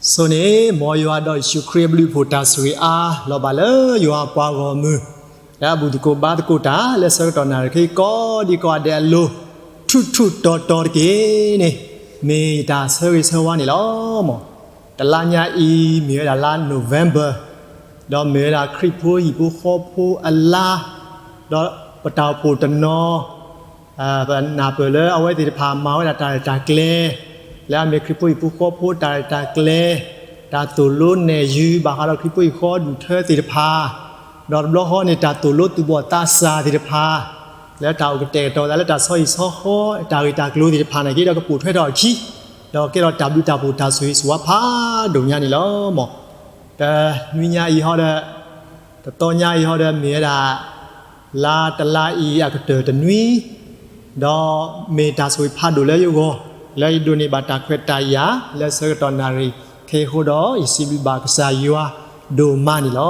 ဆိန့ၣ် မ်ယွၤဒီးယ့ၣ်ၡူးခရံာ်အဘျုးအဖှိၣ်တၢ်ဆိၣ်ဂ့ၤအါ လီၤဘၣ်လၢယွၤအပှၤဂီၢ်မုၢ် လၢအဘူၣ်သကိးဘါသကိးတၢ် လၢဆၢကတီၢ်နၣ်ရံၣ်ခဲအံၤကိးဒံကိးဂၤဒဲးအလိၤ ထူၣ်ထူၣ်တီၤတီၤတက့ၢ်န့ၣ် မ့ၢ်ယတၢ်ဆၢဂ့ၤဆၢဝါန့ၣ်လီၤ. တလါညါအံၤ မ့ၢ်ဝဲဒၣ်လါ November ဒီးမ့ၢ်ဝဲဒၣ်ခရံာ်ဖိဟံၣ်ဖိဃီဖိအလါ ဒီးပတၢ်အိၣ်ဖှိၣ်တနီၤ ပနၢ်ပၢၢ်လၢအဝဲသ့ၣ်တဖၣ်မၤဝဲဒၣ်တၢ်ရဲၣ်တၢ်ကျဲၤ လၢအမ့ၢ်ခရံာ်ဖိဟံၣ်ဖိဃီဖိတၢ်ရဲၣ်တၢ်ကျဲၤ, တၢ်သိၣ်လိနဲၣ်ယုၤ ဘၣ်ဃးဒီးခရံာ်ဖိဟံၣ်ဃီဒူၣ်ထၢသ့ၣ်တဖၣ်, ဒီးတဘျီဃီန့ၣ် တၢ်သိၣ်လိသူၣ်ဘီၣ်သးစၢ်သ့ၣ်တဖၣ် လၢတၢ်အိၣ်ကတဲာ်ကတီၤသးလၢတၢ်ဆီဟံၣ်ဆီဃီ တၢ်ဂ့ၢ်တၢ်ကျိၤသ့ၣ်တဖၣ်န့ၣ်က့ဒီး ကပိာ်ထွဲထီၣ်အခံ ဒီးကဲထီၣ်တၢ်ဘျုးတၢ်ဖှိၣ်တၢ်ဆိၣ်ဂ့ၤဆိၣ်ဝါဖးဒိၣ်ညါန့ၣ်လီၤ. မ်တနွံညါအံၤဟီဒီး တသီညါအံၤဟီဒီး မ့ၢ်ဝဲဒၣ် လါတလါအံၤအကတၢၢ်တနွံ, ဒီးမ့ၢ်တၢ်ဆိၣ်ဂ့ၤဖးဒိၣ်လၢယဂီၢ် လၢယဒိးန့ၢ်ဘၣ်တၢ်ခွဲးတၢ်ယာ် လၢဆၢကတီၢ်နၣ်ရံၣ်ခဲအံၤအဃိဒီး ယစံးဘျုးဘၣ်ကစၢ်ယွၤဒိၣ်မးန့ၣ်လီၤ.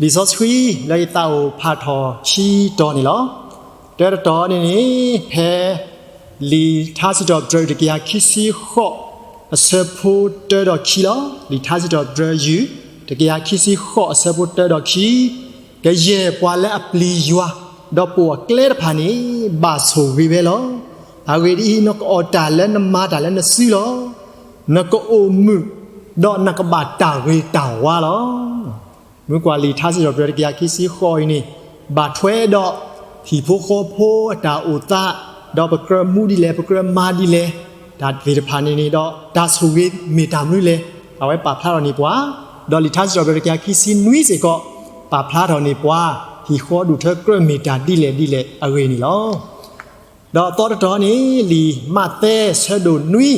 လံာ်စီဆှံလၢယသးအိၣ်ဖးထီၣ်ခံတီၤန့ၣ်လီၤ. တၢတတီၤန့ၣ်န့ၣ် ဖဲ လံာ်ထါစံးထီၣ်ပတြၢၤတကယၤခံဆံဃိး အဆၢဖိတၢဒီးခံလီၤ. လံာ်ထါစံးထီၣ်ပတြၢၤယုၢ် တကယၤခံဆံဃိး အဆၢဖိတၢဒီးခံ, ကယဲၢ်ပှၤလၢအပျံၤယွၤ ဒီးပိာ်အကျဲတဖၣ်န့ၣ် ဘၣ်ဆိၣ်ဂ့ၤဝဲလီၤ. အဂ့ၢ်ဒ်အံၤ, နကအီၣ်တၢ်လၢနမၤတၢ်လၢနစုလီၤ. နကအိၣ်မုာ် ဒီးနကဘၣ်တၢ်ဂ့ၤတၢ်ဝါလီၤ. မ့ၢ်ကွၢ်လံာ်ထါစံးထီၣ်ပတြၢၤတကယၤခံဆံဃိးအံၤန့ၣ် ဘၣ်ထွဲဒီး ဟံၣ်ဖိဃီဖိအတၢ်အိၣ်သး, ဒီးပကြၢးမူဒ်လဲၣ် ပကြၢးမၤဒ်လဲၣ်, တၢ်သ့ၣ်တဖၣ်န့ၣ်န့ၣ်ဒီး တၢ်ဆိၣ်ဂ့ၤမ့ၢ်တၢ်မနုၤလဲၣ် အဝဲပာ်ဖျါထီၣ်န့ၢ်ပှၤ, ဒီးလံာ်ထါစံးထီၣ်ပတြၢၤတကယၤခံဆံနွံစ့ၢ်ကီး ပာ်ဖျါထီၣ်န့ၢ်ပှၤ ဟံၣ်ဃီဒူၣ်ထၢကြၢးမ့ၢ်တၢ်ဒ်လဲၣ်ဒ်လဲၣ်အဂ့ၢ်န့ၣ်လီၤ. ဒီးအသီတတီၤန့ၣ် လံာ်မးသဲဆၢဒိၣ်နွံ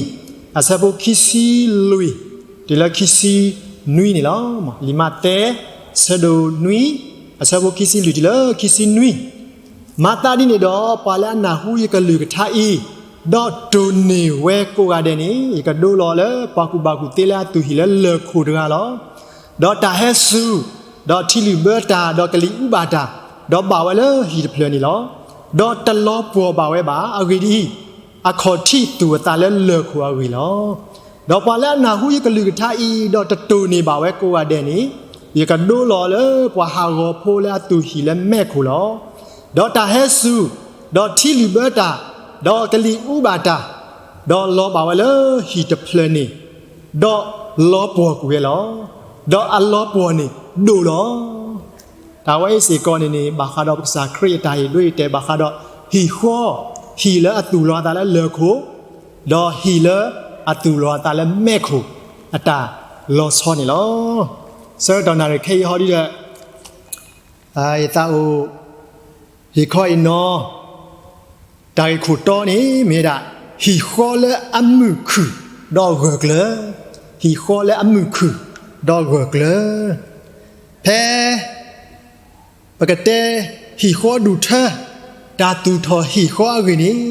အဆၢဖိခံဆံလွံၢ် တုၤလၢခံဆံနွံန့ၣ်လီၤ. လံာ်မးသဲ ဆၢဒိၣ်နွံ အဆၢဖိခံဆံလွံၢ်တုၤလၢခံဆံနွံ, မၤသးဒ်န့ၣ်ဒီး ပှၤလၢအနၢ်ဟူယကလုၢ်ကထါအံၤ ဒီးတိၢ်န့ၢ်ဝဲကိးဂၤဒဲးန့ၣ် ယကဒိလီၤလၢပှၤကူၣ်ဘၣ်ကူၣ်သ့လၢအသူၣ်ဟံၣ်လၢလၢၢ်ခိၣ်တဂၤလီၤ. ဒီးတၢ်ဟဲစူၤ, ဒီးထံလုၣ်ဘၢတၢ်, ဒီးကလံၤအူဘၣ်တၢ်, ဒီးဘၣ်ဝဲလၢဟံၣ်တဖျၢၣ်န့ၣ်လီၤ. ဒီးတလီၤပှီၢ်ဘၣ်ဝဲဘၣ်. အဂ့ၢ်ဒ်အံၤ, အခီၣ်ထံးသူၣ်အသးလၢလၢၢ်ခိၣ်အဂ့ၢ်လီၤ. ဒီးပှၤလၢအနၢ်ဟူယကလုၢ်ကထါအံၤ ဒီးတတိၢ်န့ၢ်ဘၣ်ဝဲကိးဂၤဒဲးန့ၣ်, ယကဒိလီၤလၢပှၤဟးဂီၤဖိလၢအသူၣ်ဟံၣ်လၢမဲးခိၣ်လီၤ. ဒီးတၢ်ဟဲစူၤ, ဒီးထံလုၣ်ဘၢတၢ်, ဒီးကလံၤအူဘၣ်တၢ်, ဒီးလီၤဘၣ်ဝဲလၢဟံၣ်တဖျၢၣ်န့ၣ်, ဒီးလီၤပှီၢ်ကွံာ်ဝဲလီၤ. ဒီးအလီၤပှီၢ်န့ၣ်ဒိၣ်လီၤ. တၢ်ဝဲအံၤစ့ၢ်ကီးန့ၣ်န့ၣ် ဘၣ်ဃးဒီးပကစၢ်ခရံာ်အတၢ်ဟ့ၣ်ဒိအံၤတဲဘၣ်ဃးဒီး ဟံၣ်ဃီ, ဟံၣ်လၢအသူၣ်လီၤအသးလၢလၢၢ်ခိၣ်, ဒီးဟံၣ်လၢအသူၣ်လီၤအသးလၢမဲးခိၣ် အတၢ်လီၤဆီန့ၣ်လီၤ. ဆၢကတီၢ်နၣ်ရံၣ်ခဲအံၤဟီဒ်ဒီး ယသးအိၣ် ဟ့ၣ်ခီအံၤနီၤ တၢ်ဂ့ၢ်ခိၣ်တီန့ၣ်မ့ၢ်ဝဲဒၣ် ဟံၣ်ဃီလၢအမုာ်ခုၣ်ဒီးဂၢၢ်ကျၢၤ, ဟံၣ်ဃီလၢအမုာ်ခုၣ်ဒီးဂၢၢ်ကျၢၤ. ဖဲ ပကတဲ ဟံၣ်ဃီဒူၣ်ထၢ တၢ်သူၣ်ထီၣ်ဟံၣ်ဃီအဂ့ၢ်န့ၣ်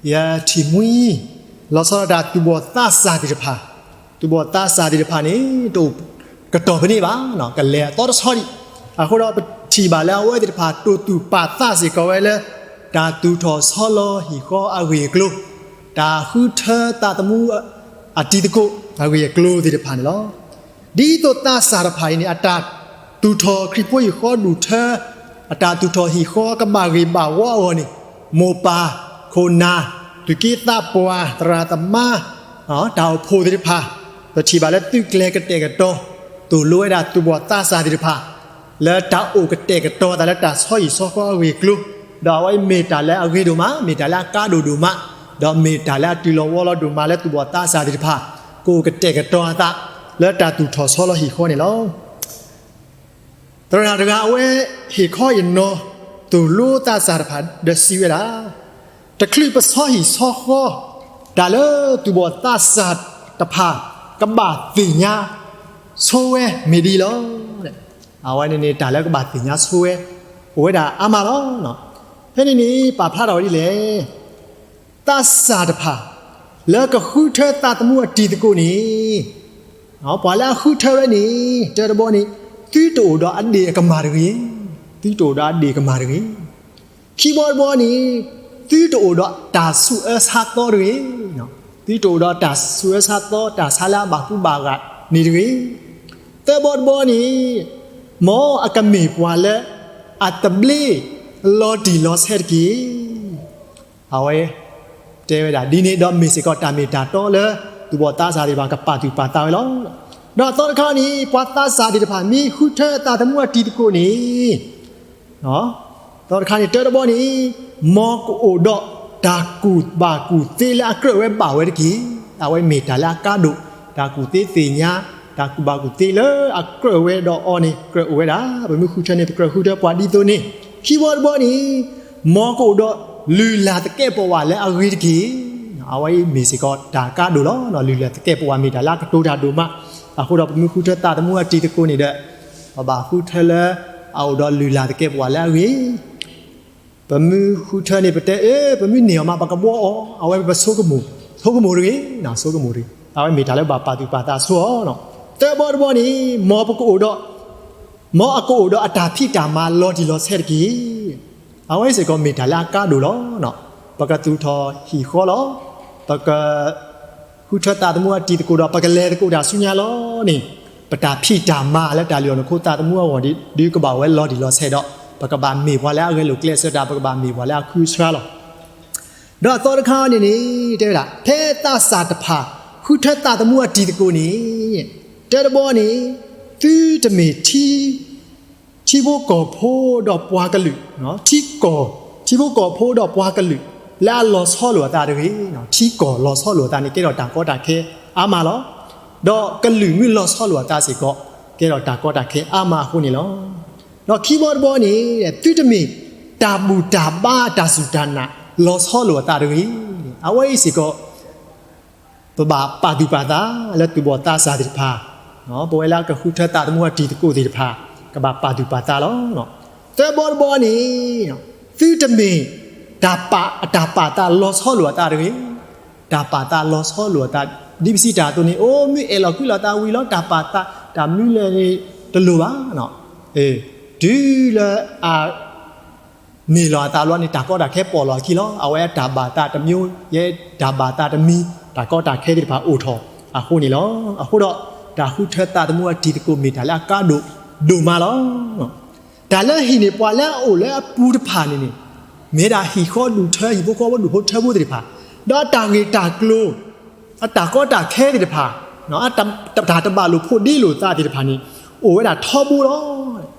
ယထံၣ်မှံ လီၤဆီဒၣ်တၢ်သူၣ်ဘီၣ်သးစၢ်သ့ၣ်တဖၣ်, သူၣ်ဘီၣ်သးစၢ်သ့ၣ်တဖၣ်န့ၣ် တအိၣ်ကတီၢ်ဖဲန့ၣ်ဘၣ်, ကလဲၤအသီတဆီဒံး. အဃိဒီးပထံၣ်ဘၣ်လၢအဝဲသ့ၣ်တဖၣ် တိာ်သူၣ်ပာ်သးစ့ၢ်ကီးဝဲလၢ တၢ်သူၣ်ထီၣ်ဆီလီၤဟံၣ်ဃီအဂ့ၢ်အကျိၤ, တၢ်ဃုထၢသးသမူအတံၤသကိးအဂ့ၢ်အကျိၤသ့ၣ်တဖၣ်န့ၣ်လီၤ. ဒ်သိးသးစၢ်တဖၣ်အံၤန့ၣ် အတၢ်သူၣ်ထီၣ်ခရံာ်ဖိဟံၣ်ဃီဒူၣ်ထၢ, အတၢ်သူၣ်ထီၣ်ဟံၣ်ဃီကဘၣ်ဂ့ၤဘၣ်ဝါအဂီၢ်န့ၣ်, မိၢ်ပၢ်, ခိၣ်နၢ်, သူၣ်က့သးပှၢ်, သရၣ်သမါ, တၢ်အိၣ်ဖှိၣ်သ့ၣ်တဖၣ်, ပထံၣ်ဘၣ်လၢသုးကျဲၤကတဲာ်ကတီၤ, သိၣ်လိဝဲဒၣ်သူၣ်ဘီၣ်သးစၢ်သ့ၣ်တဖၣ် လၢတၢ်အိၣ်ကတဲာ်ကတီၤသးလၢတၢ်ဆီဟံၣ်ဆီဃီအဂ့ၢ်အကျိၤ, ဒီးအဝဲအံၤမ့ၢ်တၢ်လၢအဂ့ၤဒိၣ်မး, မ့ၢ်တၢ်လၢအကါဒိၣ်ဒိၣ်မး, ဒီးမ့ၢ်တၢ်လၢအတုၤလီၤဝီလီၤဒိၣ်မးလၢသူၣ်ဘီၣ်သးစၢ်သ့ၣ်တဖၣ် ကအိၣ်ကတဲာ်ကတီၤအသး လၢတၢ်သူၣ်ထီၣ်ဆီလီၤဟံၣ်ဃီန့ၣ်လီၤ. သရၣ်တဂၤအဝဲဟ့ၣ်ခီအံၤနီၤ သိၣ်လိသးစၢ်တဖၣ်ဒီးစံးဝဲဒၣ်, တချုးပဆီဟံၣ်ဆီဃီ တၢ်လၢသူၣ်ဘီၣ်သးစၢ်တဖၣ် ကဘၣ်သ့ၣ်ညါဆိဝဲမ့ၢ်ဒ်အံၤလီၤ. အဝဲန့ၣ်န့ၣ် တၢ်လၢကဘၣ်သ့ၣ်ညါဆိဝဲ အိၣ်ဝဲဒၣ်အါမးလီၤ. ဖဲန့ၣ်န့ၣ် ပာ်ဖျါထီၣ်ဝဲဒ်လဲၣ် သးစၢ်တဖၣ် လၢကဃုထၢသးသမူအတံၤသကိးန့ၣ်, ပှၤလၢအဃုထၢဝဲန့ၣ် တၢတဘီန့ၣ် သုတအိၣ်ဒီးအဒ့ၣ်အကမၢ်တဂ့ၤ, သုတအိၣ်ဒီးအဒ့ၣ်အကမၢ်တဂ့ၤ. ခံဘီတဘီန့ၣ် သုတအိၣ်ဒီးတၢ်ဆူးအၢဆါသီတဂ့ၤ. သုတအိၣ်ဒီးတၢ်ဆူးဝဲဆါသီ တၢ်ဆါလၢအဘၣ်ကူဘၣ်ဂာ်န့ၣ်တဂ့ၤ. သၢဘီတဘီန့ၣ် မ်အကမ့ၢ်ပှၤလၢ အသဘျ့လီၤတံၢ်လီၤဆဲးတက့ၢ်. အဝဲတဲဝဲဒၣ်ဒ်န့ၣ်ဒီး မ့ၢ်စ့ၢ်ကီးတၢ်မ့ၢ်တၢ်တီလၢ သူၣ်ဘီၣ်သးစၢ်သ့ၣ်တဖၣ်ကပာ်သူၣ်ပာ်သးဝဲလီၤ. ဒီးအသီတခါန့ၣ် ပှၤသးစၢ်သ့ၣ်တဖၣ်မ့ၢ်ဃုထၢသးသမူအတံၤသကိးန့ၣ် သီတခါန့ၣ် တၢတဘီန့ၣ် မ်ကအိၣ်ဒီးတၢ်ကူၣ်ဘၣ်ကူၣ်သ့လၢအကြၢးဝဲဘၣ်ဝဲတက့ၢ်. အဝဲမ့ၢ်တၢ်လၢအကါဒိၣ်, တၢ်ကူၣ်သ့သ့ၣ်ညါ, တၢ်ကူၣ်ဘၣ်ကူၣ်သ့လၢအကြၢးဝဲဒီးအီၤန့ၣ် ကြၢးအိၣ်ဝဲဒၣ် ပမ့ၢ်ဃုထၢန့ၣ် ပကြၢးဃုထၢပှၤဒ်သိးန့ၣ်. ခံဘီတဘီန့ၣ် မ်ကအိၣ်ဒီးလုၢ်လၢ်သကဲးပဝးလၢအဂ့ၤတက့ၢ်. အဝဲအံၤမ့ၢ်စ့ၢ်ကီးတၢ်ကါဒိၣ်လီၤ. လုၢ်လၢ်သကဲးပဝးမ့ၢ်တၢ်လၢအကတိၤတၢ်ဒိၣ်မး, အဃိဒီးပမ့ၢ်ဃုထၢသးသမူအတံၤသကိးန့ၣ်ဒီး ပဘၣ်ဃုထၢလၢ အအိၣ်ဒီးလုၢ်လၢ်သကဲးပဝးလၢအဂ့ၤ. ပမ့ၢ်ဃုထၢန့ၣ် ပတဲအၢ ပမ့ၢ်န့ၢ်အီၤမး ပကဘှီအီၤ, အဝဲပဆိကမိၣ်, ဆိကမိၣ်တဂ့ၤ, ဆိကမိၣ်တဂ့ၤ. အဝဲမ့ၢ်တၢ်လၢဘၣ်ပာ်သူၣ်ပာ်သးဆိအီၤ. သၢဘီတဘီန့ၣ် မ်ပကအိၣ်ဒီး မ်အကအိၣ်ဒီးအတၢ်ဖံးတၢ်မၤလီၤတံၢ်လီၤဆဲးတက့ၢ်. အဝဲစ့ၢ်ကီးမ့ၢ်တၢ်လၢအကါဒိၣ်လီၤ. ပကသူၣ်ထီၣ်ဟံၣ်ဃီလီၤ. ပက ဃုထၢသးသမူအတံၤသကိးဒီး ပကလဲၤသကိးတၢ်ဆူညါလီၤန့ၣ်, ပတၢ်ဖံးတၢ်မၤလၢတၢ်လုၢ်အီၣ်နုၢ်ခိသးသမူအဂီၢ်ဒီး ကဘၣ်အိၣ်ဝဲလီၤတံၢ်လီၤဆဲးဒီး ပကဘၣ်မ့ၢ်ပှၤလၢအဂဲၤလိာ်ကျဲးစၢးတၢ်, ပကဘၣ်မ့ၢ်ပှၤလၢအဃုဆှါလီၤ. ဒီးအသီတခါန့ၣ်န့ၣ် တဲဝဲဒၣ် ဖဲသးစၢ်တဖၣ် ဃုထၢသးသမူအတံၤသကိးန့ၣ်, တၢတဘီန့ၣ် သုတမ့ၢ်ထံ ထံဖိကီၢ်ဖိဒီးပှၤကလုာ်, ထံကီၢ်, ထံဖိကီၢ်ဖိဒီးပှၤကလုာ် လၢအလီၤဆီလိာ်အသးတဂ့ၤ. ထံကီၢ်လီၤဆီလိာ်အသးန့ၣ် ကဲထီၣ်တၢ်ကီတၢ်ခဲအါမးလီၤ. ဒီးကလုာ်မ့ၢ်လီၤဆီလိာ်အသးစ့ၢ်ကီး ကဲထီၣ်တၢ်ကီတၢ်ခဲအါမးအဃိန့ၣ်လီၤ. ဒီးခံဘီတဘီန့ၣ် သုတမ့ၢ်တၢ်ဘူၣ်တၢ်ဘါတၢ်စူၢ်တၢ်နာ် လီၤဆီလိာ်အသးတဂ့ၤ. အဝဲအံၤစ့ၢ်ကီး ပဘၣ်ပာ်သူၣ်ပာ်သးလၢသူၣ်ဘီၣ်သးစၢ်သ့ၣ်တဖၣ်, ပဝဲလၢကဃုထၢသးသမူအတံၤသကိးသ့ၣ်တဖၣ် ကဘၣ်ပာ်သူၣ်ပာ်သးလီၤ. သၢဘီတဘီန့ၣ် သုတမ့ၢ်တၢ်ပာ်, တၢ်ပာ်သးလီၤဆီလိာ်အသးတဂ့ၤ. တၢ်ပာ်သးလီၤဆီလိာ်အသး ဒ်ပစံးတၢ်အသိးန့ၣ် အိၣ်မ့ၢ်အဲၣ်လီၤကွံလီၤသးဝံၤလီၤ တၢ်ပာ်သး တၢ်မနုၤလဲၣ်န့ၣ် တလိၣ်ဘၣ်. တုၤလၢအ မ့ၢ်လီၤအသးဘျီန့ၣ် တၢ်ကီတၢ်ခဲပိာ်လီၤအခံလီၤ. အဝဲအတၢ်ဘၣ်သးတမံၤ ယဲတၢ်ဘၣ်သးတမံၤ တၢ်ကီတၢ်ခဲသ့ၣ်တဖၣ်အိၣ်ထီၣ်အဃိန့ၣ်လီၤ. အဃိဒီး တၢ်ဃုထၢသးသမူအတံၤသကိးမ့ၢ်တၢ်လၢအကါဒိၣ်ဒိၣ်မးလီၤ. တၢ်လၢဟံၣ်န့ၣ် ပှၤလၢအအိၣ်လၢအပူၤတဖၣ်န့ၣ်န့ၣ် မ့ၢ်ဝဲဒၣ်ဟံၣ်ဃီဒူၣ်ထၢ ဟံၣ်ဖိဃီဖိဒူၣ်ဖိထၢဖိသ့ၣ်တဖၣ်, ဒီးအတၢ်ဂ့ၢ်တၢ်ကျိၤ အတၢ်ကီတၢ်ခဲသ့ၣ်တဖၣ်, တၢ်တဘၣ်လိာ်ဖိးဒ့လိာ်သးသ့ၣ်တဖၣ်န့ၣ် အိၣ်ဝဲဒၣ်ထီဘိလီၤ.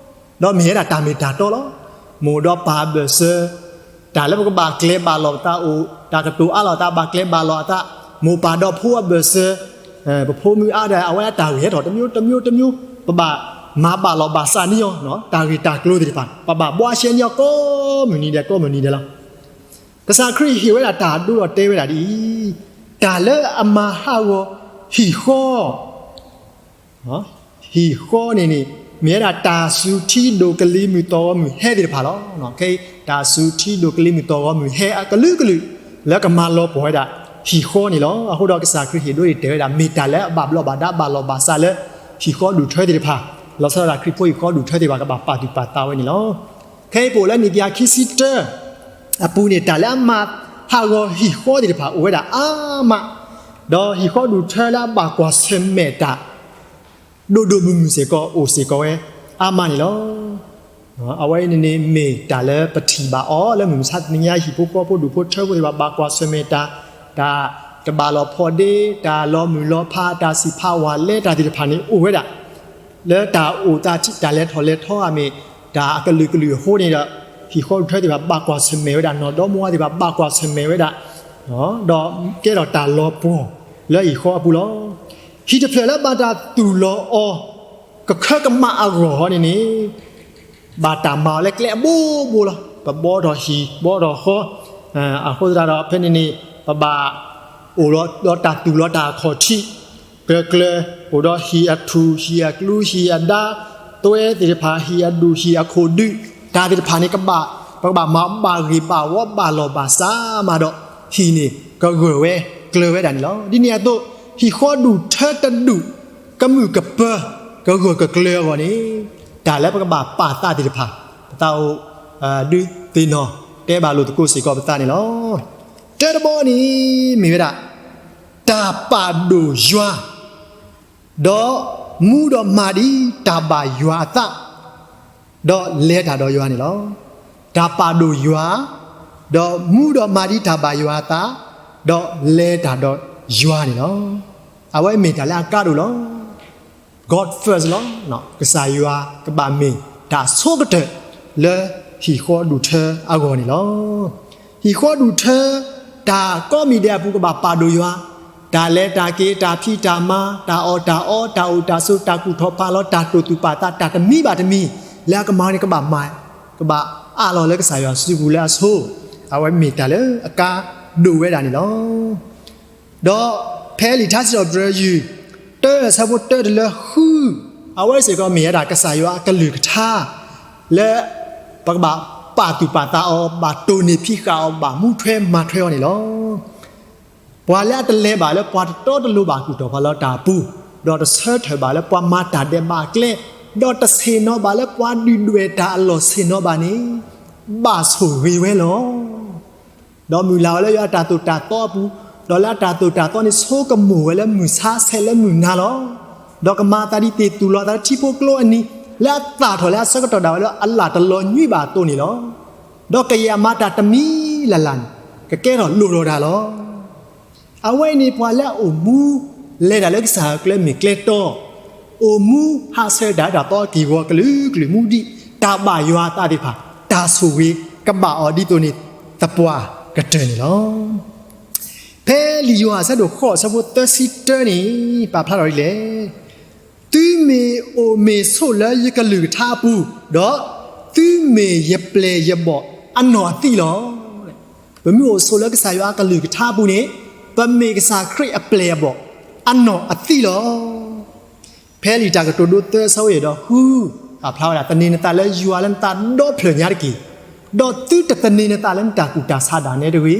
ဒီးမ့ၢ်ဝဲဒၣ်တၢ်မ့ၢ်တၢ်တီလီၤ. မိၢ်ဒီးပၢ်အဘၢၣ်စၢၤ, တၢ်လၢပကဘၣ်ကျဲၤဘၣ်လီၤပသးအိၣ်, တၢ်ကတိၤအါလီၤသး ဘၣ်ကျဲၤဘၣ်လီၤအသး, မိၢ်ပၢ်ဒီးဖိအဘၢၣ်စၢၤ, ပဖိမုၢ်အါဒီး အဝဲအတၢ်ဂ့ၢ်ဟဲထီၣ်တမျိုးတမျိုးတမျိုး, ပဘၣ်မၤဘၣ်လီၤဘၣ်စးန့ၢ်အီၤ, တၢ်ဂ့ၢ်တၢ်ကျိၤသ့ၣ်တဖၣ် ပဘၣ်ဘှါရှဲန့ၢ်အီၤကိးမုၢ်နံၤဒဲးကိးမုၢ်နံၤဒဲးလီၤ. ကစၢ်ခရံာ်ဟ့ၣ်ဝဲဒၣ်တၢ်ဒိဒီးတဲဝဲဒၣ်ဒ်အံၤ, တၢ်လၢအမၤဟးဂီၤဟံၣ်ဃီ ဟံၣ်ဃီန့ၣ်န့ၣ် မ့ၢ်ဝဲဒၣ်တၢ်စူၤထံဒိၣ်ကလံၤမုၢ်သီၣ်ဂီၤမုၢ်ဟဲသ့ၣ်တဖၣ်လီၤ. ခဲအံၤ တၢ်စူၤထံဒိၣ်ကလံၤမုၢ်သီၣ်ဂီၤမုၢ်ဟဲအကလုာ်ကလုာ် လၢကမၤလီၤပှီၢ်ဝဲဒၣ်ဟံၣ်ဃီန့ၣ်လီၤ. အဃိဒီးကစၢ်ခရံာ်ဟ့ၣ်ဒိန့ၣ်တဲဝဲဒၣ် မ့ၢ်တၢ်လၢအဘၣ်ဘျီးဘၣ်ဒါဘၣ်လီၤဘၣ်စးလၢ ဟံၣ်ဃီဒူၣ်ထၢသ့ၣ်တဖၣ်, လီၤဆီဒၣ်တၢ်ခရံာ်ဖိဟံၣ်ဃီဒူၣ်ထၢသ့ၣ်တဖၣ်ကဘၣ်ပာ်သူၣ်ပာ်သးဝဲန့ၣ်လီၤ. ခဲအံၤပအိၣ်လၢနံၣ်ကယၤခံဆံတၢ အပူၤန့ၣ် တၢ်လၢအမၤဟးဂီၤဟံၣ်ဃီသ့ၣ်တဖၣ်အိၣ်ဝဲဒၣ်အါမး, ဒီးဟံၣ်ဃီဒူၣ်ထၢလၢအဘၣ်ကွၢ်ဆၢၣ်မဲာ်တၢ် ဒိၣ်ဒိၣ်မုၢ်မုၢ်စ့ၢ်ကီးအိၣ်စ့ၢ်ကီးဝဲအါမးန့ၣ်လီၤ. အဝဲအံၤန့ၣ်န့ၣ် မ့ၢ်တၢ်လၢပထံၣ်ဘၣ်အီၤလၢမုၢ်မဆါတနံၤညါ ဟံၣ်ဖိဃီဖိဒူၣ်ဖိထၢဖိသ့ၣ်တဖၣ် ဘၣ်ကွၢ်ဆၢၣ်မဲာ်တၢ်, တၢ်တဘၣ်လီၤဖီၣ်ဒ့, တၢ်လီၤမုၢ်လီၤဖး, တၢ်စံးဖးဝဲလဲတၢ်သ့ၣ်တဖၣ်န့ၣ်အိၣ်ဝဲဒၣ် လၢတၢ်အိၣ်သးထံ တၢ်လဲၤထီၣ်လဲၤထီအမ့ၢ် တၢ်အကလုာ်ကလုာ်အဃိန့ၣ်ဒီး ဟံၣ်ဃီဒူၣ်ထၢသ့ၣ်တဖၣ်ဘၣ်ကွၢ်ဆၢၣ်မဲာ်ဝဲဒၣ်, နီၢ်ဒီမါဝၤသ့ၣ်တဖၣ်ဘၣ်ကွၢ်ဆၢၣ်မဲာ်ဝဲဒၣ်, ဒီးကဲထီၣ်တၢ်လီၤပှီၢ်လၢဟံၣ်ဃီအပူၤလီၤ. ဟံၣ်တဖျၢၣ်လၢဘၣ်တၢ်သူၣ်လီၤအီၤ ကခၢကမးအဂီၢ်ဟီန့ၣ်န့ၣ် ဘၣ်တၢ်မၤအီၤလၢကျဲအဘိဘိလီၤ. ပဘှီထီၣ်ဟံၣ် ဘှီထီၣ်ဃီ, အဃိသတးဒီး ဖဲန့ၣ်န့ၣ် ပဘၣ်အိၣ်ဒီးတၢ်သူၣ်လီၤတၢ်အခီၣ်ထံး ကျၢၤကျၢၤ, အိၣ်ဒီးဟံၣ်အထူၣ် ဟံၣ်အကျူ ဟံၣ်အဒါ, သွဲသ့ၣ်တဖၣ် ဟံၣ်အဒူၣ် ဟံၣ်အခိၣ်ဒုး, တၢ်သ့ၣ်တဖၣ်န့ၣ် ပကဘၣ်မၤဘၣ်ဂ့ၤဘၣ်ဝီဘၣ်လီၢ်ဘၣ်စးမးဒီး ဟံၣ်န့ၣ် ကဂၢၢ်ဝဲကျၢၤဝဲဒၣ်န့ၣ်လီၤ. ဒ်န့ၣ်အသိး ဟံၣ်ဃီဒူၣ်ထၢတဒူၣ် ကမုာ်ကပၢၤ ကဂၢၢ်ကကျၢၤအဂီၢ်န့ၣ် တၢ်လၢပကဘၣ်ပာ်သးသ့ၣ်တဖၣ် ပသးအိၣ် ဒုးသ့ၣ်နီၣ်တဲဘၣ်လိာ်သကိးစ့ၢ်ကီးပသးန့ၣ်လီၤ. တၢတဘီန့ၣ် မ့ၢ်ဝဲဒၣ် တၢ် တၢ်ပာ်ဒိၣ်ယွၤ, ဒီးမူဒီးမၤဒ်တၢ်ဘၣ်ယွၤအသး, ဒီးလဲၤတၢ်ဒီးယွၤန့ၣ်လီၤ. တၢ်ပာ်ဒိၣ်ယွၤ, ဒီးမူဒီးမၤဒ်တၢ်ဘၣ်ယွၤအသး, ဒီးလဲၤတၢ်ဒီးယွၤန့ၣ်လီၤ. အဝဲမ့ၢ်တၢ်လၢအကါဒိၣ်လီၤ. God first လီၤ. ကစၢ်ယွၤကဘၣ်မ့ၢ်တၢ်အဆိကတၢၢ်လၢဟံၣ်ဃီဒူၣ်ထၢအဂီၢ်န့ၣ်လီၤ. ဟံၣ်ဃီဒူၣ်ထၢ တၢ်ကိးမံၤဒဲးအပူၤကဘၣ်ပာ်ဒိၣ်ယွၤ, တၢ်လဲၤတၢ်က့ၤ တၢ်ဖံးတၢ်မၤ တၢ်အီၣ်တၢ်အီ တၢ်အိၣ်တၢ်ဆိး တၢ်ကူၣ်ထီၣ်ဖးလီၤ တၢ်တိာ်သူၣ်ပာ်သး တၢ်တမံၤဘၣ်တမံၤ လၢအကမၤန့ၣ် ကဘၣ်မၤ ကဘၣ်အးလီၤလၢကစၢ်ယွၤစုပူၤလၢအဆိ, အဝဲမ့ၢ်တၢ်လၢအကါဒိၣ်ဝဲဒၣ်န့ၣ်လီၤ. ဒီးဖဲလံာ်ထါစံးထီၣ်ပတြၢၤယုၢ် တၢအဆၢဖိတၢတုၤလၢဃု, အဝဲစ့ၢ်ကီးမ့ၢ်ဝဲဒၣ်ကစၢ်ယွၤအကလုၢ်ကထါ လၢပကဘၣ်ပာ်သူၣ်ပာ်သးအီၤ ဘၣ်တိၢ်န့ၢ်ဖံးဃာ်အီၤ ဘၣ်မူထွဲမၤထွဲအီၤန့ၣ်လီၤ. ပှၤလၢအတလဲၤဘၣ်လၢပှၤတတီတလိၤဘၣ်ကူၣ်တီၢ်ဖးလီၤတၢ်အပူၤ, ဒီးတဆၢထၢၣ်ဘၣ်လၢပှၤမၤတၢ်ဒဲးဘးအကျဲ, ဒီးတဆ့ၣ်နီၤဘၣ်လၢပှၤဒုၣ်ဒွဲၣ်တၢ်အလီၢ်ဆ့ၣ်နီၤဘၣ်န့ၣ်, ဘၣ်ဆိၣ်ဂ့ၤဝဲလီၤ. ဒီးမုၢ်လၢ်ဝဲလၢယွၤအတၢ်သိၣ်တၢ်သီအပူၤ, ဒီးလၢအတၢ်သိၣ်တၢ်သီန့ၣ် ဆိကမိၣ်ဝဲလၢမုၢ်ဆါဆဲးလၢမုၢ်နၤလီၤ. ဒီးကမၤအသးဒ်သ့ၣ်သူၣ်လီၤအသးလၢထံဖိကျိအနံၤ, လၢအသၣ်ထီၣ်လၢအဆၢကတီၢ်ဒၣ်ဝဲလၢအလၢ်တလီၤညွံးဘၣ်အသိးန့ၣ်လီၤ. ဒီးကယဲၢ်အမၤတၢ်တမံၤလၢ်လၢ်န့ၣ် ကကဲထီၣ်လိၣ်ထီၣ်တၢ်လီၤ. အဝဲအံၤန့ၣ် ပှၤလၢအအိၣ်မူ လဲၤတၢ်လၢကစၢ်အကျဲမ့ၢ်ကျဲတီ, အိၣ်မူဟးဆှဲးတၢ်လၢတၢ်သီက့ၢ်ဂီၤကလုာ်ကလုာ် မူဒံးတၢ်ဘၣ်ယွၤအသးသ့ၣ်တဖၣ် တၢ်ဆိၣ်ဂ့ၤကဘၣ်အီၤဒ်သိးန့ၣ် သပှၢ်ကတၢၢ်န့ၣ်လီၤ. ဖဲလံာ်ယိၤဟၣ်အဆၢဒိၣ်ဃိးအဆၢဖိသၢဆံတၢန့ၣ် ပာ်ဖျါထီၣ်ဒ်လဲၣ်. သုမ့ၢ်အိၣ်မ့ၢ်ဆိးလၢယကလုၢ်ကထါအပူၤ, ဒီးသုမ့ၢ်ယပျဲၢ်ယဘီၣ်အနီၢ်အသံလီၤ. ပမ့ၢ်အိၣ်ဆိးလၢကစၢ်ယွၤအကလုၢ်ကထါအပူၤန့ၣ်, ပမ့ၢ်ကစၢ်ခရံာ်အပျဲၢ်အဘီၣ်အနီၢ်အသံလီၤ. ဖဲလံာ်တၢ်ကတိၤဒိသၢအဆၢဖိယဲၢ်ဒီးဃု ပာ်ဖျါဝဲဒၣ် သန့ၤနသးလၢယွၤလၢနသးဒီဖျၢၣ်ညါတက့ၢ်. ဒီးသုတသန့ၤနသးလၢနတၢ်ကူၣ်တၢ်ဆးဒၣ်နဲတဂ့ၤ.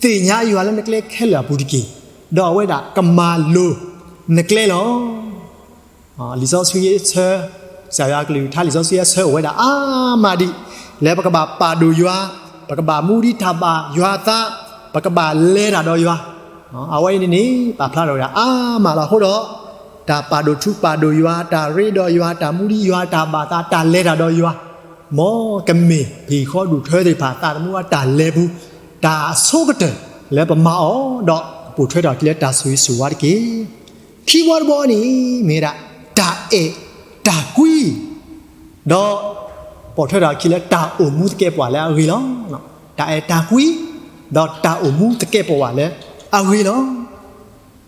သ့ၣ်ညါယွၤလၢနကျဲခဲလၢာ်အပူၤတက့ၢ်. ဒီးအဝဲဒၣ်ကမၤလိၤနကျဲလီၤ. လံာ်စီဆှံအဆၢ, ကစၢ်ယွၤအကလုၢ်ကထါလံာ်စီဆှံအဆၢအိၣ်ဝဲဒၣ်အါမးဒံး, လၢပကဘၣ်ပာ်ဒိၣ်ယွၤ, ပကဘၣ်မူဒ်တၢ်ဘၣ်ယွၤအသး, ပကဘၣ်လဲၤတၢ်ဒီးယွၤ, အဝဲအံၤန့ၣ်န့ၣ် ပာ်ဖျါထီၣ်ဝဲဒၣ်အါမးလီၤ. အဃိဒီး တၢ်ပာ်ဒိၣ်ထူပာ်ဒိၣ်ယွၤ, တၢ်ရ့ဒီးယွၤ, တၢ်မူဒံးယွၤ, တၢ်ဘၣ်သး, တၢ်လဲၤတၢ်ဒီးယွၤ, မ်ကမ့ၢ်ပဟံၣ်ဃီဒူၣ်ထၢသ့ၣ်တဖၣ် သးသမူအတၢ်လဲၤပူၤ, တၢ်အဆိကတၢၢ်လၢပမၤအီၤ, ဒီးကပိာ်ထွဲထီၣ်အခံလၢတၢ်ဆိၣ်ဂ့ၤဆိၣ်ဝါတက့ၢ်. ခံဘီတဘီန့ၣ် မ့ၢ်ဝဲဒၣ် တၢ်အဲၣ်တၢ်ကွံ, ဒီးပိာ်ထွဲထီၣ်အခံလၢတၢ်အိၣ်မူသကဲးပဝးလၢအဂ့ၤလီၤ. တၢ်အဲၣ်တၢ်ကွံ, ဒီးတၢ်အိၣ်မူသကဲးပဝးလၢအဂ့ၤလီၤ.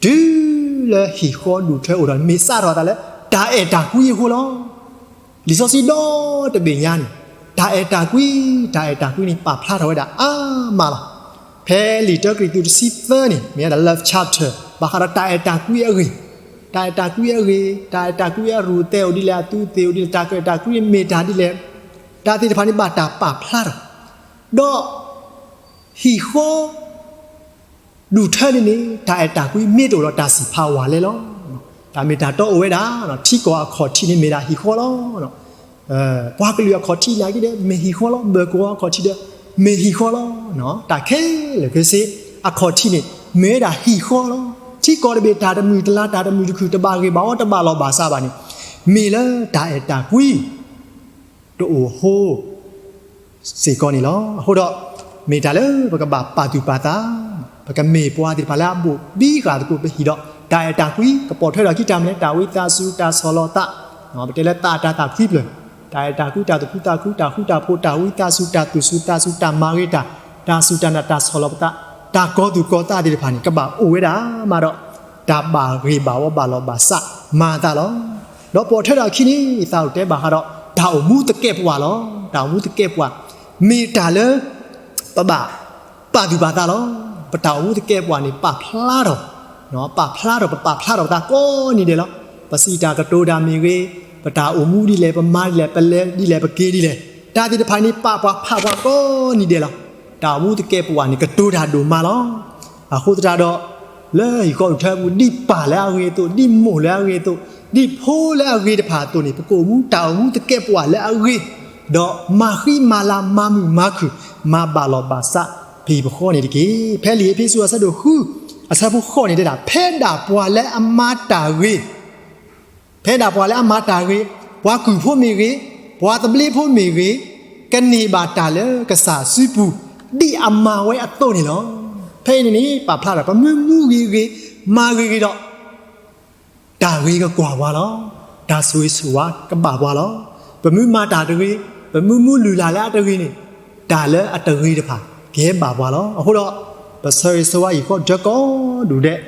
တုၤလၢဟံၣ်ဃီဒူၣ်ထၢအိၣ်ထီၣ်န့ၣ် မ့ၢ်စးထီၣ်အသးလၢ တၢ်အဲၣ်တၢ်ကွံအဃိလီၤ. လံာ်စီဆှံဒီတဘ့ၣ်ညါန့ၣ် တၢ်အဲၣ်တၢ်ကွံ, တၢ်အဲၣ်တၢ်ကွံန့ၣ် ပာ်ဖျါထီၣ်ဝဲဒၣ်အါမးလီၤ. ဖဲလံာ်တၢကရံၣ်သူးတဆံသၢန့ၣ် မ့ၢ်ဝဲဒၣ် love chapter ဘၣ်ဃးဒီးတၢ်အဲၣ်တၢ်ကွံအဂ့ၢ်, တၢ်အဲၣ်တၢ်ကွံအဂ့ၢ်, တၢ်အဲၣ်တၢ်ကွံအရူၢ်သဲအိၣ်ဒ်လဲၣ်, အသူးသ့ၣ်အိၣ်ဒ်လဲၣ်, တၢ်အဲၣ်တၢ်ကွံမ့ၢ်တၢ်ဒ်လဲၣ်, တၢ်သ့ၣ်တဖၣ်န့ၣ် ဘၣ်တၢ်ပာ်ဖျါထီၣ်, ဒီး ဟံၣ်ဃီ ဒူၣ်ထၢန့ၣ်န့ၣ် တၢ်အဲၣ်တၢ်ကွံမ့ၢ်တအိၣ်ဒီးတၢ်စံးဖးဝးလဲလီၤ. တၢ်မ့ၢ်တၢ်တီအိၣ်ဝဲဒၣ် ထံကီၢ်အခီၣ်ထံးန့ၣ်မ့ၢ်ဒၣ်ဟံၣ်ဃီလီၤ. ပှၤကလုာ်အခီၣ်ထံးနာ်က့ဒီး မ့ၢ်ဟံၣ်ဃီလီၤ. ဘၢၣ်ကီၤအခီၣ်ထံးဒီး မ့ၢ်ဟံၣ်ဃီလီၤ. တၢ်ခဲလၢာ်ခဲဆ့ အခီၣ်ထံးန့ၣ် မ့ၢ်ဝဲဒၣ်ဟံၣ်ဃီလီၤ. ထံကီၢ်တဘ့ၣ် တၢ်တမုာ်တလၤ တၢ်တမုာ်တခုၣ် တဘၣ်ဂ့ၢ်ဘၣ်ဝီ တဘၣ်လီၢ်ဘၣ်စးဘၣ်န့ၣ် မ့ၢ်လၢတၢ်အဲၣ်တၢ်ကွံ တအိၣ်အဃိ စ့ၢ်ကီးန့ၣ်လီၤ. အဃိဒီး မ့ၢ်တၢ်လၢပကဘၣ်ပာ်သူၣ်ပာ်သး, ပကမ့ၢ်ပှၤသ့ၣ်တဖၣ်လၢအဘိၣ်ဘံဃာ်သကိးပဟံၣ်ဒီး တၢ်အဲၣ်တၢ်ကွံ ကပိာ်ထွဲထီၣ်အခံတၢ်မနုၤလဲၣ်, တၢ်ဝံသးစူၤ တၢ်ဆီၣ်လီၤသး, ပတဲလၢသးတၢ်သးခွံဖျၢၣ်, တၢ်အဲၣ်တၢ်ကွံ တၢ်သူၣ်ခုသးခု တၢ်ဃူတၢ်ဖိး တၢ်ဝံသးစူၤ တၢ်သူၣ်စူၤ သးစူၤ တၢ်မၤဂ့ၤတၢ်, တၢ်စူၢ်တၢ်နာ် တၢ်ဆီၣ်လီၤပသး, တၢ်ကီၤသူၣ်ကီၤသးသ့ၣ်တဖၣ်န့ၣ် ကဘၣ်အိၣ်ဝဲဒၣ်မးဒီး တၢ်ဘၣ်ဂ့ၢ်ဘၣ်ဝီဘၣ်လီၢ်ဘၣ်စးမၤအသးလီၤ. ဒီးပိာ်ထွဲထီၣ်အခံန့ၣ် သးအိၣ်တဲဘၣ်ဃးဒီး တၢ်အိၣ်မူသကဲးပဝးလီၤ. တၢ်အိၣ်မူသကဲးပဝး မ့ၢ်တၢ်လၢ ပဘၣ်ပာ်သူၣ်ပာ်သးလီၤ. ပတၢ်အိၣ်မူသကဲးပဝးန့ၣ် ပာ်ဖျါထီၣ်, ပာ်ဖျါထီၣ် ပပာ်ဖျါထီၣ်ပသးကိးနံၤဒဲးလီၤ. ပစံးတၢ်ကတိၤတၢ်မ့ၢ်ဂ့ၤ, ပတၢ်အိၣ်မူဒ်လဲၣ်, ပမၤဒ်လဲၣ်, ပလဲၤဒ်လဲၣ်, ပက့ၤဒ်လဲၣ်, တၢ်သ့ၣ်တဖၣ်န့ၣ် ပာ်ပှၤဖးပှၤကိးနံၤဒဲးလီၤ. တၢ်အိၣ်မူသကဲးပဝးန့ၣ် ကတိၤတၢ်ဒိၣ်မးလီၤ. အဃိသတးဒီး လၢဟံၣ်ဃီဒူၣ်ထၢအပူၤ ဒ်ပၢ်လၢအဂ့ၤအသိး, ဒ်မိၢ်လၢအဂ့ၤအသိး, ဒ်ဖိလၢအဂ့ၤတဖၣ်အသိးန့ၣ် ပကအိၣ်မူတၢ်အိၣ်မူသကဲးပဝးလၢအဂ့ၤ, ဒီးမၤဃံမၤလၤ မၤမုာ်မၤခုၣ် မၤဘၣ်လီၢ်ဘၣ်စး ပဟံၣ်ပဃီန့ၣ်တက့ၢ်. ဖဲလံာ်အ့းဖ့းစူးအဆၢဒိၣ်ဃု အဆၢဖိဃိးန့ၣ်တဲဒၣ် ဖဲဒၣ်ပှၤလၢအမၤတၢ်ဂ့ၤ, ဖဲဒၣ်ပှၤလၢအမၤတၢ်ဂ့ၤ, ပှၤကုၢ်ဖိမ့ၢ်ဂ့ၤ, ပှၤသဘျ့ဖိမ့ၢ်ဂ့ၤ, ကန့ၢ်ဘၣ်တၢ်လၢကစၢ်စုပူၤ ဒ်အမၤဝဲအသိးန့ၣ်လီၤ. ဖဲအံၤန့ၣ်န့ၣ် ပာ်ဖျါဒီး ပမ့ၢ်မူဂ့ၤဂ့ၤ, မၤဂ့ၤဂ့ၤဒီး တၢ်ဂ့ၤကကွၢ်ပှၤလီၤ. တၢ်ဆိၣ်ဂ့ၤဆိၣ်ဝါကဘၣ်ပှၤလီၤ. ပမ့ၢ်မၤတၢ်တဂ့ၤ, ပမ့ၢ်မူလုၢ်လၢ်လၢအတဂ့ၤန့ၣ်, တၢ်လၢအတဂ့ၤတဖၣ် ကဟဲဘၣ်ပှၤလီၤ. အဃိဒီး ပဆၢဂ့ၤဆၢဝါဟံၣ်ဃီဒၢကီဒူၣ်ဒဲး,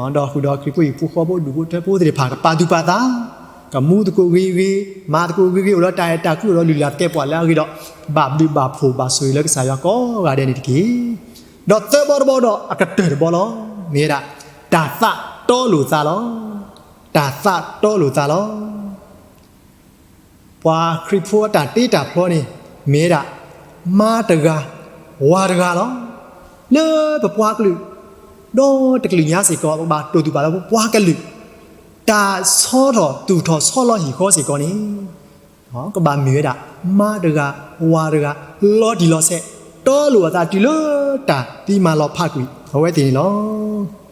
ဒီးဃုာ်ဒီးခရံာ်ဖိဟံၣ်ဖိဃီဖိဒူၣ်ဖိထၢဖိသ့ၣ်တဖၣ် ကပာ်သူၣ်ပာ်သး, ကမူသကိးဂ့ၤဂ့ၤ, မၤသကိးဂ့ၤဂ့ၤ, အိၣ်ဒီးတၢ်အဲၣ်တၢ်ကွံ အိၣ်ဒီးလုၢ်လၢ်သကဲးပဝးလၢအဂ့ၤဒီး ဘၣ်ဘျုးဘၣ်ဖှိၣ်ဘၣ်ဆိၣ်ဂ့ၤလၢကစၢ်ယွၤကိးဂၤဒဲးန့ၣ်တက့ၢ်. ဒီးသၢဘီတဘီဒီးအကတၢၢ်တဘီလီၤ. မ့ၢ်ဝဲဒၣ် တၢ်သးတီလိာ်သးလီၤ. တၢ်သးတီလိာ်သးလီၤ. ပှၤခရံာ်ဖိအတၢ်တ့တၢ်ဖျီန့ၣ် မ့ၢ်ဝဲဒၣ် မါတဂၤ ဝၤတဂၤလီၤ. လၢပပှၤကလုာ် ဒီတကလုာ်ညါစ့ၢ်ကီး ပကဘၣ်တိၢ်သူၣ်ပာ်သးလၢပပှၤကလုာ် တၢ်ဆီထီၣ်သူၣ်ထီၣ်ဆီလီၤဟံၣ်ဃီစ့ၢ်ကီးန့ၣ် ကဘၣ်မ့ၢ်ဝဲဒၣ် မါတဂၤ ဝၤတဂၤ လီၤတံၢ်လီၤဆဲး တီလိာ်အသးတုၤလၢတၢ်သံမၤလီၤဖးကွံာ်အဝဲသ့ၣ်န့ၣ်လီၤ.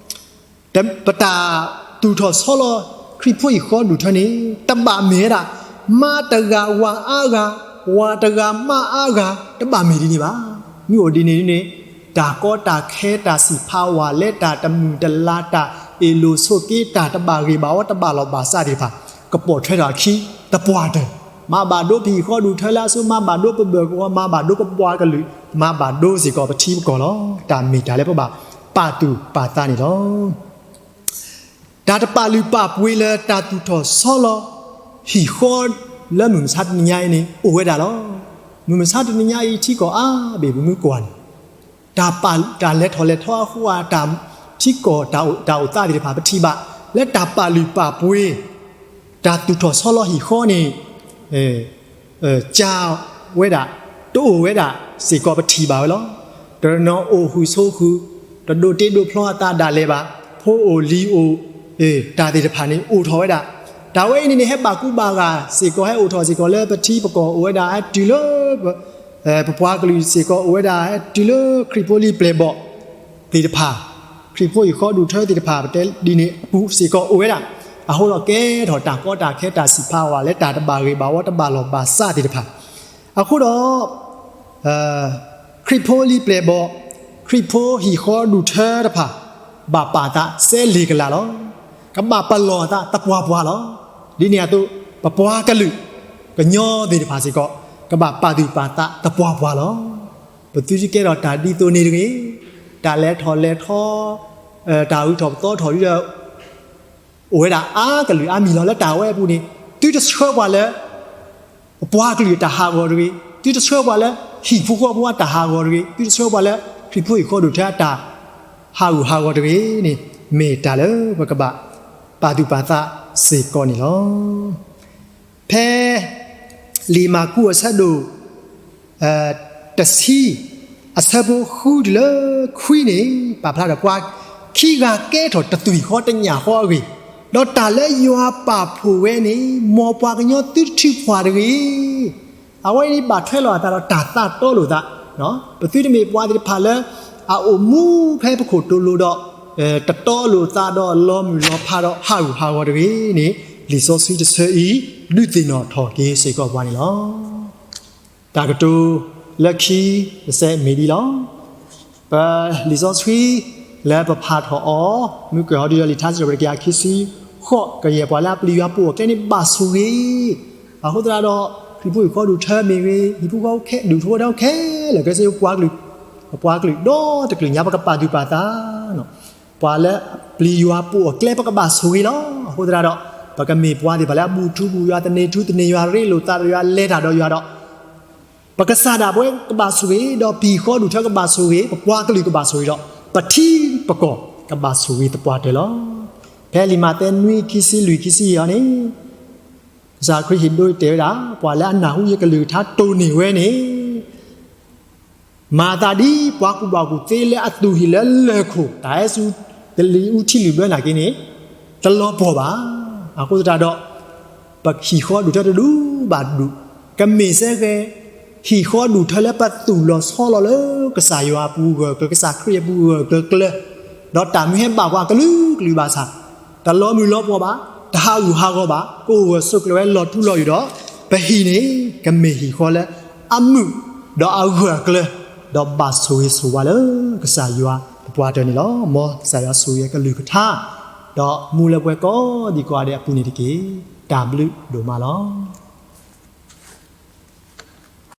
ပတၢ်သူၣ်ထီၣ်ဆီလီၤ ခရံာ်ဖိဟံၣ်ဃီဒူၣ်ထၢန့ၣ် တဘၣ်မ့ၢ်ဝဲဒၣ် မါတဂၤဝၤအါဂၤ, ဝၤတဂၤမါအါဂၤ တဘၣ်မ့ၢ်ဒ်န့ၣ်ဘၣ်. မ့ၢ်အိၣ်ဒ်န့ၣ်န့ၣ် တၢ်ကီတၢ်ခဲတၢ်စံးဖးဝး လၢတၢ်တမုာ်တလၤ တၢ်အ့ၣ်လိာ်ဆိးက့ တၢ်တဘၣ်ဂ့ၤဘၣ်ဝီ တဘၣ်လီၢ်ဘၣ်စးသ့ၣ်တဖၣ် ကပိာ်ထွဲထီၣ်အခံ သပှၢ်တၢၢ်, မၤဘၣ်ဒိပဟံၣ်ဃီဒူၣ်ထၢလၢအဆိ မၤဘၣ်ဒိပဘၢၣ်ကဝီၤ မၤဘၣ်ဒိပပှၤကလုာ် မၤဘၣ်ဒိစ့ၢ်ကီးပထံပကီၢ်လီၤ. တၢ်မ့ၢ်တၢ်လၢပဘၣ်ပာ်သူၣ်ပာ်သးန့ၣ်လီၤ. တၢ်တပာ်လုၢ်ပာ်ပှ့ၤလၢတၢ်သူၣ်ထီၣ်ဆီလီၤ ဟံၣ်ဃီလၢမုၢ်မဆါတနံၤညါအံၤန့ၣ် အိၣ်ဝဲဒၣ်လီၤ. မုၢ်မဆါတနံၤညါအံၤထံကီၢ်အါဘ့ၣ်ပမ့ၢ်ကွၢ်န့ၣ် တၢ်လဲၤထီၣ်လဲၤထီအဃိ ထံကီၢ်တၢ်အိၣ်သးသ့ၣ်တဖၣ် ပထံၣ်ဘၣ်လၢတၢ်ပာ်လုၢ်ပာ်ပှ့ၤ တၢ်သူၣ်ထီၣ်ဆီလီၤဟံၣ်ဃီန့ၣ် ကၢဝဲဒၣ် တအိၣ်ဝဲဒၣ်စ့ၢ်ကီးပထံၣ်ဘၣ်ဝဲလီၤ. တနီၤအိၣ်ဃုာ်ဆိးဃုာ် တဒိးတ့ဒိးဖျီအသးဒၣ်လဲာ်ဘၣ်, ဖိအိၣ်လံၤအိၣ် တၢ်သ့ၣ်တဖၣ်န့ၣ်အိၣ်ထီၣ်ဝဲဒၣ်. တၢ်ဝဲအံၤန့ၣ်န့ၣ် ဟဲဘၣ်ကူဘၣ်ဂာ်စ့ၢ်ကီး ဟဲအိၣ်ထီၣ်စ့ၢ်ကီးလၢပထံပကီၢ်အိၣ်ဝဲဒၣ် ဟဲတုၤလၢ ပပှၤကလုာ်စ့ၢ်ကီးအိၣ်ဝဲဒၣ် ဟဲတုၤလၢခရံာ်ဖိလံၤပျဲၢ်ဘီၣ်သ့ၣ်တဖၣ်, ခရံာ်ဖိဟံၣ်ဃီဒူၣ်ထၢသ့ၣ်တဖၣ် ပတဲဒ်န့ၣ်အပူၤစ့ၢ်ကီးအိၣ်ဝဲဒၣ်. အဃိဒီးကဲထီၣ်တၢ်ကီတၢ်ခဲတၢ်စံးဖးဝးလၢတၢ်တဘၣ်ဂ့ၤဘၣ်ဝီတဘၣ်လီၢ်ဘၣ်စးသ့ၣ်တဖၣ်. အဃိဒီး ခရံာ်ဖိလံၤပျဲၢ်ဘီၣ်, ခရံာ်ဖိဟံၣ်ဃီဒူၣ်ထၢတဖၣ် ဘၣ်ပာ်သးစဲလ့ၤကလးလီၤ. ကဘၣ်ပလီၢ်အသးသပှၢ်ပှၢ်လီၤ. ဒ်န့ၣ်အသိး ပပှၤကလုာ် ကညီသ့ၣ်တဖၣ်စ့ၢ်ကီး ကဘၣ်ပာ်သူၣ်ပာ်သးသပှၢ်ပှၢ်လီၤ. ပသုတကဲထီၣ်တၢ်ဒ်သိးန့ၣ်တဂ့ၤ. တၢ်လဲၤထီၣ်လဲၤထီ တၢ်ဂုၤထီၣ်ပသီထီၣ်ဒ်ဒီး အိၣ်ဝဲဒၣ်အါကလုာ်အါမံၤလီၤ. လၢတၢ်ဝဲအပူၤန့ၣ် သုတဆှၢပှၤလၢ ပပှၤကလုာ်တၢ်ဟးဂီၤတဂ့ၤ, သုတဆှၢပှၤလၢ ဟံၣ်ဖိဃီဖိအတၢ်ဟးဂီၤတဂ့ၤ, သုတဆှၢပှၤလၢ ခရံာ်ဖိဟံၣ်ဃီဒူၣ်ထၢအတၢ်ဟးဂူာ်ဟးဂီၤတဂ့ၤန့ၣ် မ့ၢ်တၢ်လၢပကဘၣ်ပာ်သူၣ်ပာ်သးစ့ၢ်ကီးန့ၣ်လီၤ. ဖဲ လံာ်မၢ်ကူးအဆၢဒိၣ် တဆံ အဆၢဖိဃုတုၤလၢခွံန့ၣ် ပာ်ဖျါဒီး ပှၤခံဂၤကဲထီၣ်တသွံၣ်ဃီတညၣ်ဃီအဂ့ၢ်, ဒီးတၢ်လၢယွၤပာ်ဖှိၣ်ဝဲန့ၣ် မ်ပှၤကညီသုတထုးဖှၣ်တဂ့ၤ. အဝဲအံၤန့ၣ် ဘၣ်ထွဲလိာ်အသးဒီးတၢ်သးတီလိာ်သး, ပသုတမ့ၢ်ပှၤသ့ၣ်တဖၣ်လၢ အအိၣ်မူဖဲပခိၣ်တိၤလိၤဒီး တတီလိာ်သးဒီးလီၤမုၢ်လီၤဖးဒီးဟးဂူာ်ဟးဂီၤတဂ့ၤန့ၣ် လံာ်စီဆှံတဆၢအံၤ ဒုးသ့ၣ်နီၣ်ထီၣ်က့ၤစ့ၢ်ကီးပှၤန့ၣ်လီၤ. တၢ်ကတိၤလၢခံတစဲးမ့ၢ်ဒ်လီၤ. ပလံာ်စီဆှံ လၢပဖးထီၣ်အီၤ မုၢ်ကၢၢ်ဟီဒုဒီး လံာ်ထါစံးထီၣ်ပတြၢၤ တကယၤခံဆံဃိး, ကယဲၢ်ပှၤလၢအပျံၤယွၤပူၤအကျဲန့ၣ် ဘၣ်ဆိၣ်ဂ့ၤ. အဃိသတးဒီး ခရံာ်ဖိဟံၣ်ဃီဒူၣ်ထၢမ့ၢ်ဂ့ၤ, ဟံၣ်ဖိဃီဖိခဲလၢာ်ခဲဆ့ ပှၤကလုာ်, ပပှၤကလုာ်ဒီတကလုာ်ညါ ပကပာ်သူၣ်ပာ်သး ပှၤလၢအပျံၤယွၤပူၤအကျဲ ပကဘၣ်ဆိၣ်ဂ့ၤလီၤ. အဃိသတးဒီး ပကမ့ၢ်ပှၤသ့ၣ်တဖၣ်လၢအဘူၣ်ထူဘူၣ်ယွၤ, သန့ၤထူသန့ၤယွၤ, ရ့လိာ်သးဒီးယွၤ, လဲၤတၢ်ဒီးယွၤဒီး ပကစၢ်ဒၣ်ပဝဲကဘၣ်ဆိၣ်ဂ့ၤ, ဒီးပဟံၣ်ဃီဒူၣ်ထၢကဘၣ်ဆိၣ်ဂ့ၤ, ပပှၤကလုာ်ကဘၣ်ဆိၣ်ဂ့ၤဒီး ပထံပကီၢ်ကဘၣ်ဆိၣ်ဂ့ၤသပှၢ်တၢၢ်လီၤ. ဖဲလံာ်မးသဲနွံ ခံဆံလွံၢ် ခံဆံယဲၢ်အံၤန့ၣ် ကစၢ်ခရံာ်ဟ့ၣ်ဒိတဲဝဲဒၣ် ပှၤလၢအနၢ်ဟူယကလုၢ်ကထါတိၢ်န့ၢ်ဝဲန့ၣ် မၤသးဒ်ပှၤကူၣ်ဘၣ်ကူၣ်သ့လၢအသူၣ်ဟံၣ်လၢလၢၢ်ခိၣ် တၢ်ဟဲစူၤတလံၤအူထံလုၣ်ဘၢနာ်က့န့ၣ် တလီၤပှီၢ်ဘၣ်. အဃိသတးဒီး ပဟံၣ်ဃီဒူၣ်ထၢတဒူၣ်ဘၣ်တဒူၣ် ကမ့ၢ်စ့ၢ်ကီး ဟံၣ်ဃီဒူၣ်ထၢလၢပသူၣ်လီၤဆီလီၤလၢကစၢ်ယွၤအပူၤဂၢၢ်ကျၢၤ, ကစၢ်ခရံာ်အပူၤဂၢၢ်ဂၢၢ်ကျၢၤကျၢၤ ဒီးတၢ်မ့ၢ်ဟဲဘၣ်ပှၤကလုာ်ကလုာ်ဘၣ်ဆၣ်, တလီၤမုၢ်လီၤပှီၢ်ဘၣ်, တဟးဂူာ်ဟးဂီၤဘၣ်, ကအိၣ်ဂၢၢ်ဆိးကျၢၤဝဲလီၤထူလီၤယိာ်ဒီး, ပဟံၣ်န့ၣ် ကမ့ၢ်ဟံၣ်ဃီလၢအမုာ်ဒီးအဂၢၢ်အကျၢၤ, ဒီးဘၣ်ဆိၣ်ဂ့ၤဆိၣ်ဝါလၢကစၢ်ယွၤပပှၤတၢၢ်န့ၣ်လီၤ. မ်ကစၢ်ယွၤဆိၣ်ဂ့ၤကလုၢ်ကထါ, ဒီးမူလၢပှဲၤကိးဒံးကိးဂၤဒဲးအပူၤန့ၣ်တက့ၢ်. တၢ်ဘျုးဒိၣ်မးလီၤ.